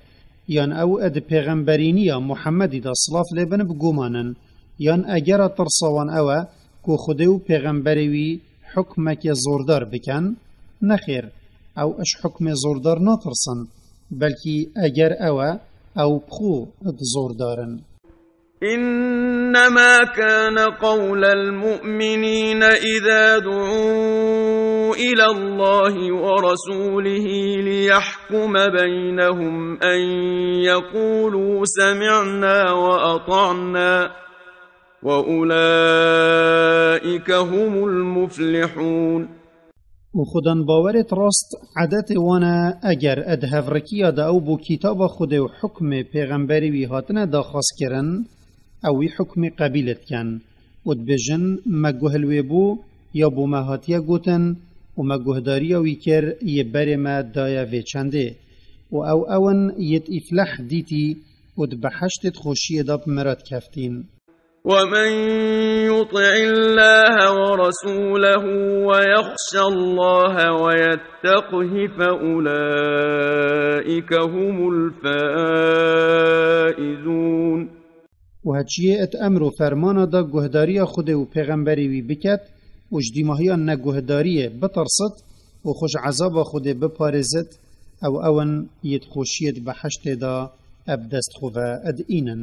yan ew di pêxemberîniya Muhemmedî de silav lê bin bi guman in, yan egera tirsa wan ew e ku Xwedê û pêxemberê wî hukmekê zordar bikin? Nexêr, ew ji hukmê zordar natirsin, belkî eger ew e, ew bi xwe di zordar in. إنما كان قول المؤمنين إذا دعوا إلى الله ورسوله ليحكم بينهم أن يقولوا سمعنا وأطعنا وأولئك هم المفلحون. û xudan bawerêt rast edetê wan e, eger di hevrikiya de ew bo kitaba Xwedê û hukmê pêxemberî wî hatine daxwazkirin, ew wî hukmî qebîl dikin û dibêjin, me guh li wê bû ya bo me hatiye gotin û me guhdariya wî kir, yê berê me daye vê çendê. Û ew ew in yêt îfleh dîtî û di beheştêt xweşiyê de bi mirad keftîn. ومن يطع الله ورسوله ويخش الله ويتقه فأولئك هم الفائزون. û heçiyê et emr û fermana da guhdariya Xwedê û pêxemberê wî biket û ji dîmahiya neguhdariyê bitirsit û xwe ji ezaba Xwedê biparêzit, ew ew in yêt xweşiyêt beheştê da eb dest xwe ve ed înin.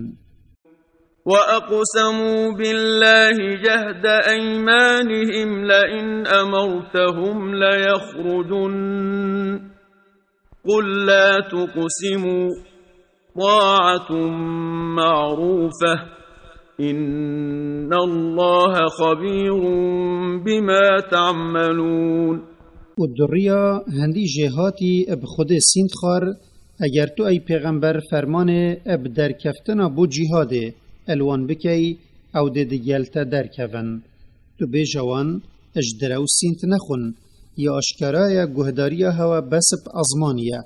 وأقسموا بالله جهد أيمانهم لئن أمرتهم ليخرجن قل لا تقسموا طاعة معروفة إن الله خبير بما تعملون. û duriya hindî jêhatî bi Xwedê sînd xwar, eger tu ey pêxember fermanê bi derkeftina bo cîhadê el wan bikey, ew dê digel te derkevin. Tu bêje wan, ji direwsînt nexwin, ya aşkera ye guhdariya hewe bes bi ezmanî ye.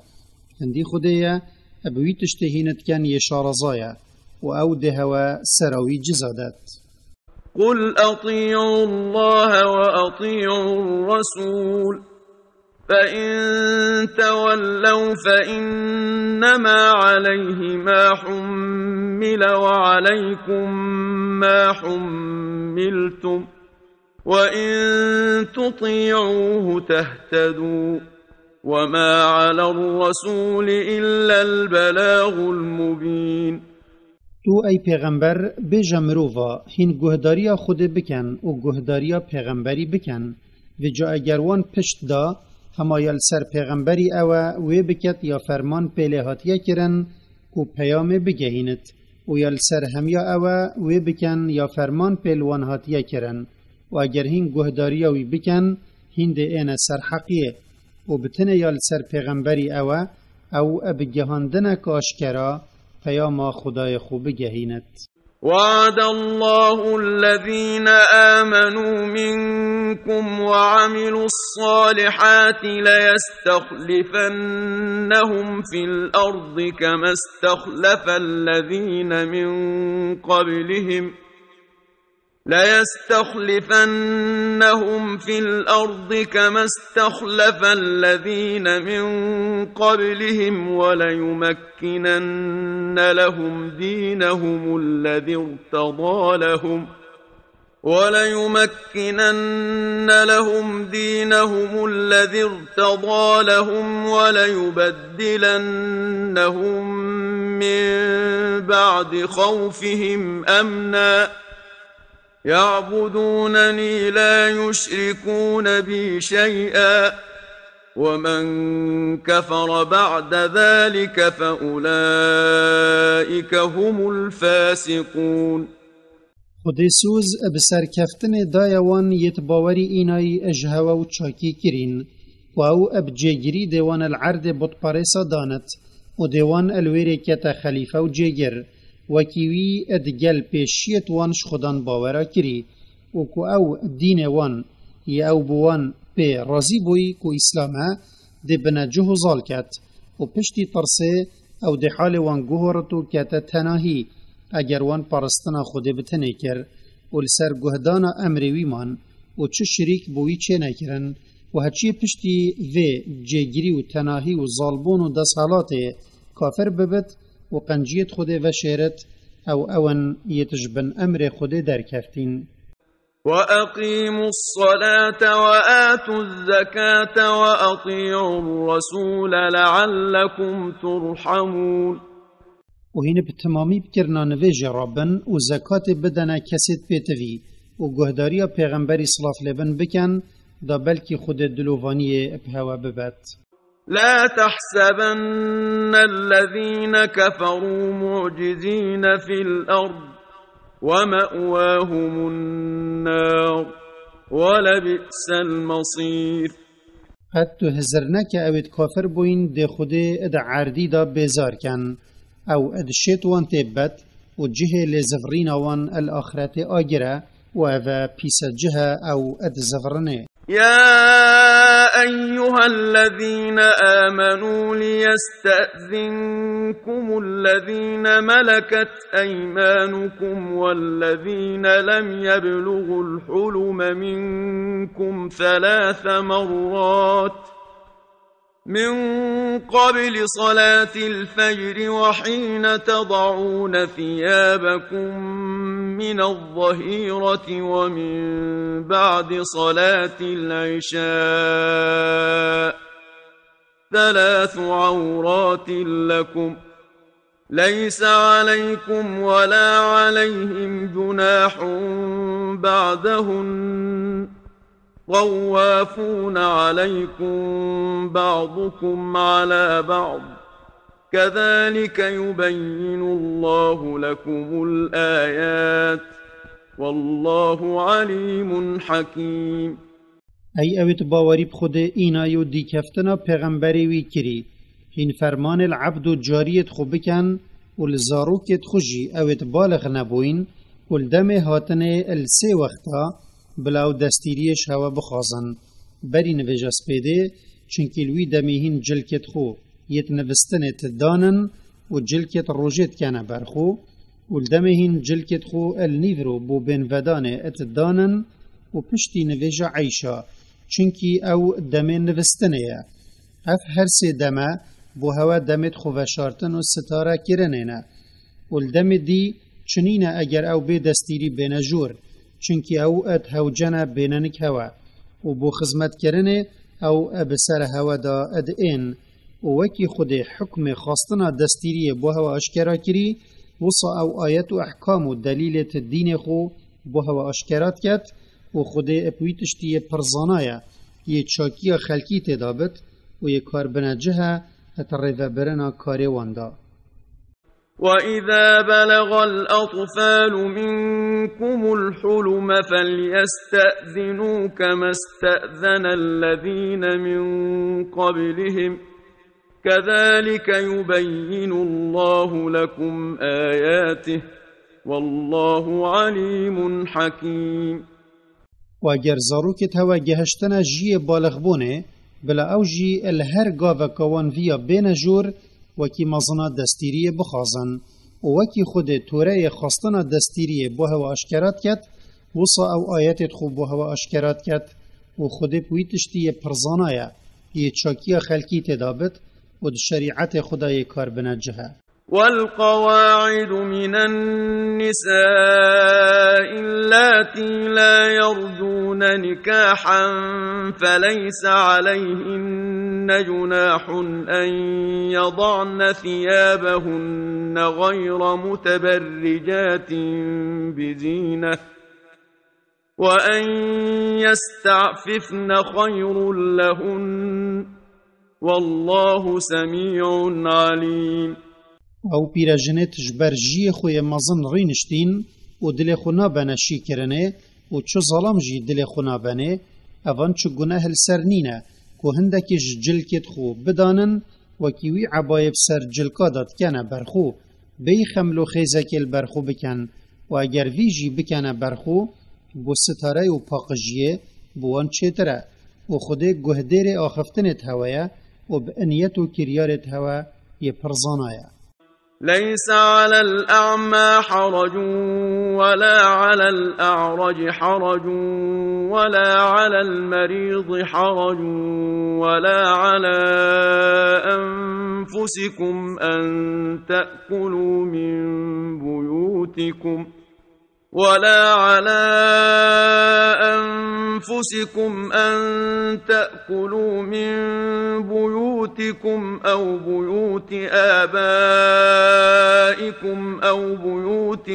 Hindî Xwedê ye, bi wî tiştê hînit ken yê şareza ye û ew dê hewe sera wî ciza det. قل أطيعوا الله وأطيعوا الرسول، فإن تولوا فإنما عليه ما حمل وعليكم ما حملتم، وإن تطيعوه تهتدوا، وما على الرسول إلا البلاغ المبين. Tu, ey pêxember, bêje mirova, hîn guhdariya Xwedê bikin û guhdariya pêxemberî bikin. Vêca eger wan pişt da, hema ya li ser pêxemberî ew e wê biket ya ferman pê lê hatiye kirin ku peyamê bigehînit û ya li ser hemiya ew e wê bikin ya ferman pê li wan hatiye kirin. Û eger hîn guhdariya wî bikin, hîn dê êne ser heqiyê. Û bi tenê ya li ser pêxemberî ew e, ew e bi gehandineke aşkera peyama Xwedayê xwe bigehînit. وعد الله الذين آمنوا منكم وعملوا الصالحات ليستخلفنهم في الأرض كما استخلف الذين من قبلهم، ليستخلفنهم في الأرض كما استخلف الذين من قبلهم وليمكنن لهم دينهم الذي ارتضى لهم، وليمكنن لهم دينهم الذي ارتضى لهم وليبدلنهم من بعد خوفهم أمنا يعبدونني لا يشركون بي شيئا، ومن كفر بعد ذلك فأولئك هم الفاسقون. Xwedê soz bi serkeftinê daye wan yêt bawerî înayî ji hewe û çakî kirîn, ku ew bi cêgirî dê wan el erdê butperêsa danit û dê wan el wêrê kete xelîfe û cêgir, wekî wî di gel pêşiyêt wan ji Xudan bawera kirî û ku ew dînê wan yê ew bi wan pê razî bûyî ku Îslam e, dê bine cih û zal ket û piştî tirsê ew dê halê wan guhorit û kete tenahî, eger wan paristina Xwedê bi tenê kir û li ser guhdana emrê wî man û çi şirîk bi wî çênekirin û heçiyê piştî vê cêgirî û tenahî û zalbûn û desthilatê kafir bibit û qenciyêt Xwedê veşêrit, ew ew in yêt ji bin emrê Xwedê derkeftîn. وأقيموا الصلاة وآتوا الزكاة وأطيعوا الرسول لعلكم ترحمون. Û hîn bi timamî bi kirina nivêjê re bin û zekatê bidene kesêt pêtivî û guhdariya pêxemberî silav lê bin bikin, da belkî Xwedê dilovaniyê bi hewe bibet. لا تحسبن الذين كفروا معجزين في الأرض ومأواهم النار ولبئس المصير. Qet tu hizir neke ewêt kafir bûyîn dê Xwedê di erdî de bêzar ken. Ew di şêt wan tê bet û cihê lêzivirîna wan el axretê agir e û ev e pîse cih e ew di zivirinê. يا أيها الذين آمنوا ليستأذنكم الذين ملكت أيمانكم والذين لم يبلغوا الحلم منكم ثلاث مرات من قبل صلاة الفجر وحين تضعون ثيابكم من الظهيرة ومن بعد صلاة العشاء، ثلاث عورات لكم، ليس عليكم ولا عليهم جناح بعدهن، طوافون عليكم بعضكم على بعض، كذلك يبين الله لكم الآيات، والله عليم حكيم. Ey ewêt bawerî bi Xwedê înayî û dîkeftina pêxemberê wî kirî, hîn fermanê li ebd û cariyêt xwe bikin û li zarokêt xwe jî ewêt balix nebûyn, û li demê hatinê li sê wexta bila ew destîriyê ji hewe bixwazin. Berî nivêja spêdê, çinkî li wî demî hîn cilkêt xwe yêt nivistinê ti danin û cilkêt rojê dikene ber xwe, û li demê hîn cilkêt xwe el nîvro bo bênvedanê et danin û piştî nivêja eyşa, çinkî ew demê nivistinê ye. Ev her sê deme bo hewe demêt xwe veşartin û sitare kirinê ne. Û li demê dî çinîne eger ew bê destîrî bêne jor, çinkî ew et hewcene bêne nik hewe. Û bo xizmetkirinê ew e bi ser hewe de ed ên. Û wekî Xwedê hukmê xwastina destîriyê bo hewe aşkera kirî, wisa ew ayet û ehkam û delîlêt dînê xwe bo hewe aşkera diket, û Xwedê ep wî tiştî yê pirzana ye, yê çakiya xelkî tê de bit û yê kar bine cih e, et rêvebirina karê wan de. وإذا بلغ الأطفال منكم الحلم فليستأذنوا كما استأذن الذين من قبلهم، كذلك يبين الله لكم آياته، والله عليم حكيم. Û eger zarokêt hewe gehiştine jiyê balixbûnê, bila ew jî li her gaveka wan viya bêne jor, wekî mezina destîriyê bixwazin. Û wekî Xwedê toreyê xwestina destîriyê bo hewe aşkera diket, wisa ew ayetêt xwe bo hewe aşkera diket. Û Xwedê bi wî tiştî yê pirzana ye, yê çakiya xelkî tê de bit û di şerîetê xwe de yê kar bine cih e. والقواعد من النساء اللاتي لا يرجون نكاحا فليس عليهن جناح أن يضعن ثيابهن غير متبرجات بزينة، وأن يستعففن خير لهن، والله سميع عليم. Ew pîrejinêt ji ber jiyê xwe yê mezin rîniştîn û dilê xwe nabene şîkirinê û çi zalam jî dilê xwe nabenê, evan çi guneh li ser nîne ku hindekî ji cilkêt xwe bidanin, wekî wî ebayê bi ser cilka de dikene ber xwe, bêyî xeml û xêzekê li ber xwe bikin û eger vî jî bikene ber xwe, bo sitarey û paqijiyê bi wan çêtir e û Xwedê guhdêrê axiftinêt hewe ye û bi niyet û kiryarêt hewe yê pir zana ye. ليس على الأعمى حرج ولا على الأعرج حرج ولا على المريض حرج ولا على أنفسكم أن تأكلوا من بيوتكم ولا على أنفسكم أن تأكلوا من بيوتكم أو بيوت آبائكم أو بيوت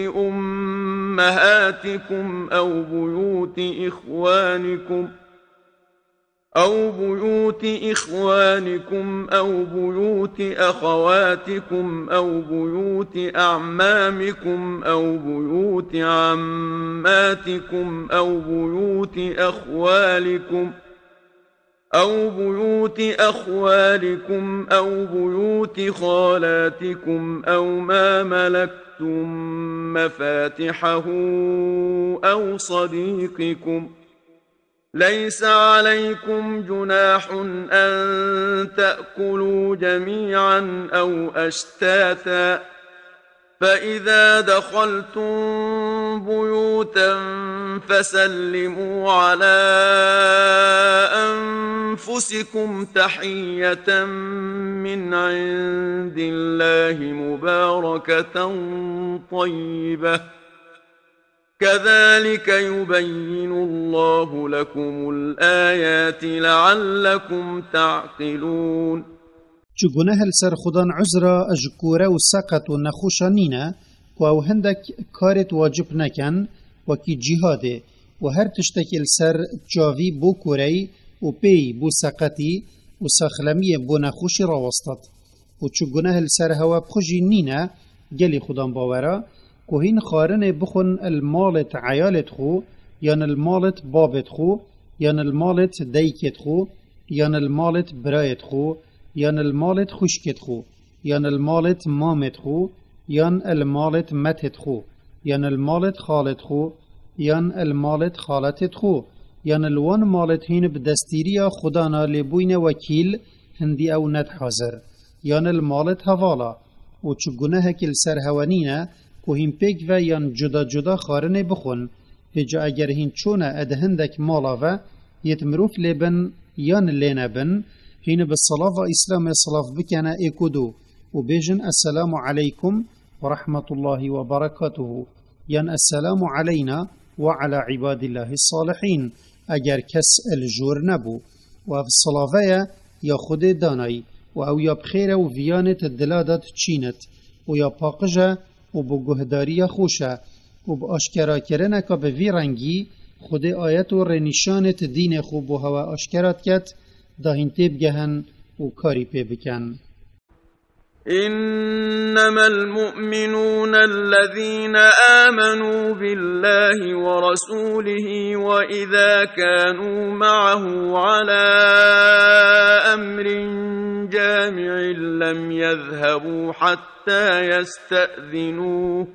أمهاتكم أو بيوت إخوانكم أو بيوت إخوانكم أو بيوت أخواتكم أو بيوت أعمامكم أو بيوت عماتكم أو بيوت أخوالكم أو بيوت أخوالكم أو بيوت خالاتكم أو ما ملكتم مفاتحه أو صديقكم، ليس عليكم جناح أن تأكلوا جميعا أو أشتاتا، فإذا دخلتم بيوتا فسلموا على أنفسكم تحية من عند الله مباركة طيبة، كذلك يبين الله لكم الآيات لعلكم تعقلون. Çi guneh li ser xudan uzra ji kore û seqet û nexweşa nîne ku ew hindek karêt wacib nekin, wekî cîhadê û her tiştekî li ser çavî bo koreyî û pêyî bo seqetî û saxlemiyê bo nexweşî rawestat. Û çi guneh li ser hewe bi xwe jî nîne, gelî xudan bawera, ku hîn xwarinê bixwin li malêt eyalêt xwe, yan li malêt babêt xwe, yan li malêt deykêt xwe, yan li malêt birayêt xwe, yan li malêt xwişkêt xwe, yan li malêt mamêt xwe, yan li malêt metêt xwe, yan li malêt xalêt xwe, yan li malêt xaletêt xwe, yan li wan malêt hîn bi destîriya Xwedana lê bûyne wekîl, hindî ew ned hazir, yan li malêt hevala, û çi gunehekî li ser hewe nîne ku hîn pêk ve yan cuda cuda xwarinê bixwin, vêca eger hîn çûne ed hindek mala ve, yêt mirov lê bin yan lê nebin, hîn bi silava Îslamê silav bikene êk û du û bêjin: Esselamu aleykum ve rahmetullahi ve berekatuhu, yan Esselamu aleyna ve ala ibadillahi salihîn, eger kes li jor nebû. Û ev silave ye ya Xwedê danayî, û ew ya bi xêr e û viyanêt dila de diçînit, û ya paqij e û bi guhdariya xweş e, û bi aşkerakirineka bi vî rengî Xwedê ayet û rênîşanêt dînê xwe bo hewe aşkera diket, da hîn têbigehin û karî pê bikin. إنما المؤمنون الذين آمنوا بالله ورسوله وإذا كانوا معه على أمر جامع لم يذهبوا حتى يستأذنوه،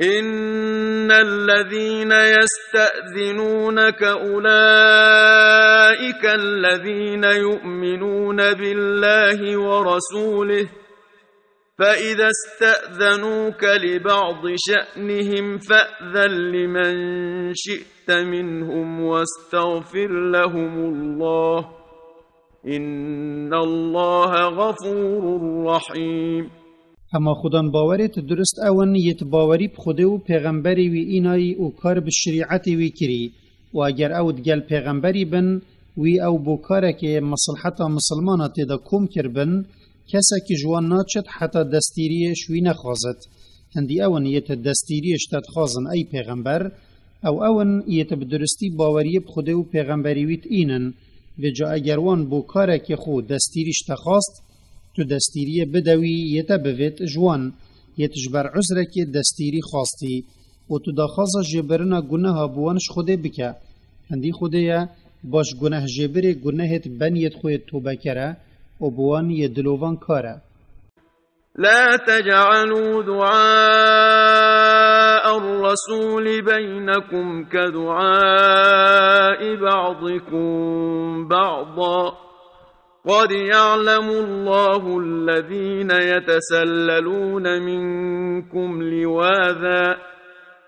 إن الذين يستأذنونك أولئك الذين يؤمنون بالله ورسوله، فإذا استأذنوك لبعض شأنهم فأذن لمن شئت منهم واستغفر لهم الله، إن الله غفور رحيم. Hema xudan bawerêt durist ew in yêt bawerî bi Xwedê û pêxemberê wî înayî û kar bi şerîetê wî kirî. Û eger ew digel pêxemberî bin, wî ew bo karekê mesleheta misilmana tê de kom kiribin, kesekî ji wan naçit heta destîriyê ji wî nexwazit. Hindî ew in yêt destîriyê ji te dixwazin ey pêxember, ew ew in yêt bi duristî baweriyê bi Xwedê û pêxemberî wî diînin. Vêca eger wan bo karekê xwe destîrî ji te xwast, tu destîriyê bide wî yê te bivêt ji wan, yêt ji ber uzrekê destîrî xwastî û tu daxwaza jêbirina guneha bi wan ji Xwedê bike. Hindî Xwedê ye, baş gunehjêbirê gunehêt beniyêt xwe yê tobekere û bi wan yê dilovan kar e. لا تجعلوا دعاء الرسول بينكم كدعاء بعضكم بعضا، قد يعلم الله الذين يتسللون منكم لواذا،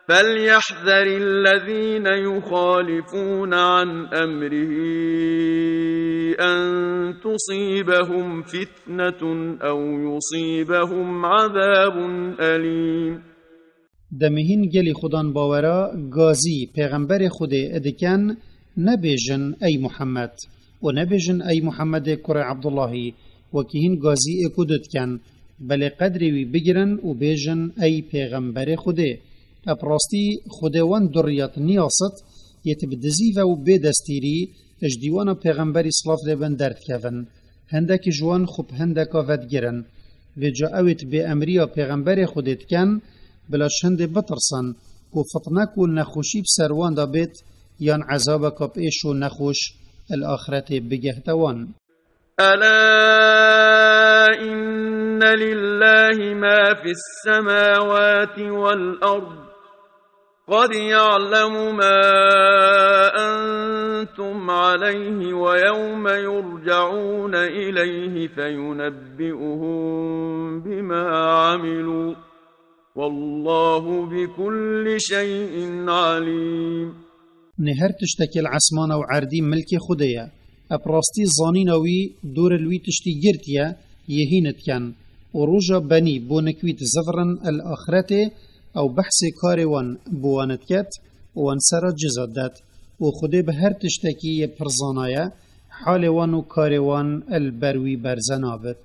فليحذر الذين يخالفون عن أمره أن تصيبهم فتنة أو يصيبهم عذاب أليم. Demê hîn gelî xudan bawera gazî pêxemberê Xwedê diken, nebêjin ey Muhammed û nebêjin ey Muhammedê kurê Ebdullahî, wekî hîn gazî ê ku didiken, belê qedrê wî bigirin û bêjin ey pêxemberê Xwedê. Ev rastî Xwedê wan duriyat niyasit, yêt bi dizî ve û bê destîrî ji dîwana pêxemberî silav lê bin derdikevin. Hindekî ji wan xwe bi hindeka vedigirin. Vêca ewêt bê emriya pêxemberê Xwedê diken, bila ji hindê bitirsin ku fitnek û nexweşî bi ser wan de bêt, yan ezabeka bi êş û nexweş li axretê bigehte wan. ألا إن لله ما في السماوات والأرض، قد يعلم ما أنتم عليه ويوم يرجعون إليه فينبئهم بما عملوا، والله بكل شيء عليم. Nê her tiştekî li esmana û erdî milkê Xwedê ye. Ev rastî zanîna wî dûr li wî tiştî girtiye, yê hîn diken. Û roja benî bo nik wî dizivirin li axretê, ew behsê karê wan bi wan diket û wan sera ciza didet. Û Xwedê bi her tiştekî yê pir zana ye, halê wan û karê wan li ber wî berze nabit.